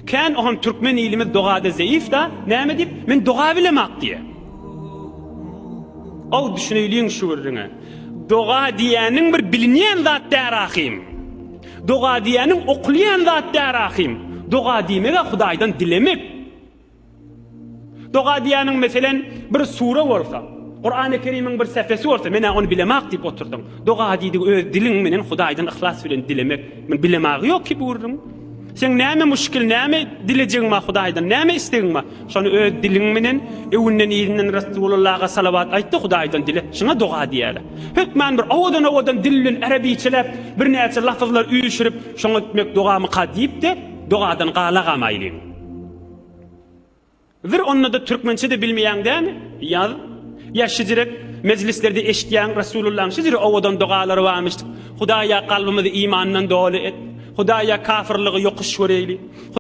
Kän oňam türkmen ilimiz dogada zeýif-da, näme diýip, men doga bilemak diýýär. Ow düşüneýliň şu gürrüňe. Doga diýýäniň bir bilinýän zat däl ahym. Doga diýýäniň okulýan zat däl ahym. Doga diýmeg-ä Hudaýdan dilemek. Doga diýýäniň meselen bir sure bolsa, Kurany Kerimiň bir sähfesi bolsa, men-ä ony bilemak diýip oturdyň. Doga diýdigi öz diliň menen Hudaýdan yhlas bilen dilemek. Men bilemagy ýok ki bu gürrüň. Seň näme muşkil, näme dilejegiň bar Hudaýdan, näme islegiň bar? Şony öz diliň menen öwünden yzyndan Resulullaha salawat aýt-da Hudaýdan dile. Şuňa doga diýýärler. Hökman bir owadan-owadan dil bilen ärebiçeläp, birnäçe lafyzlar üýşürip, şoňa etmek dogamyka diýip-de, dogadan galagamaýlyň. Bir onda-da türkmençe-de bilmeýäň dämi? Ýaz. Ýa şijirek mejlislerde eşitýäň Resulullaň şijire owadan dogalary barmyş. Hudaýa kalbymyzy imandan doly et. Hudaýa kafyrlygy ýokuş göreýli.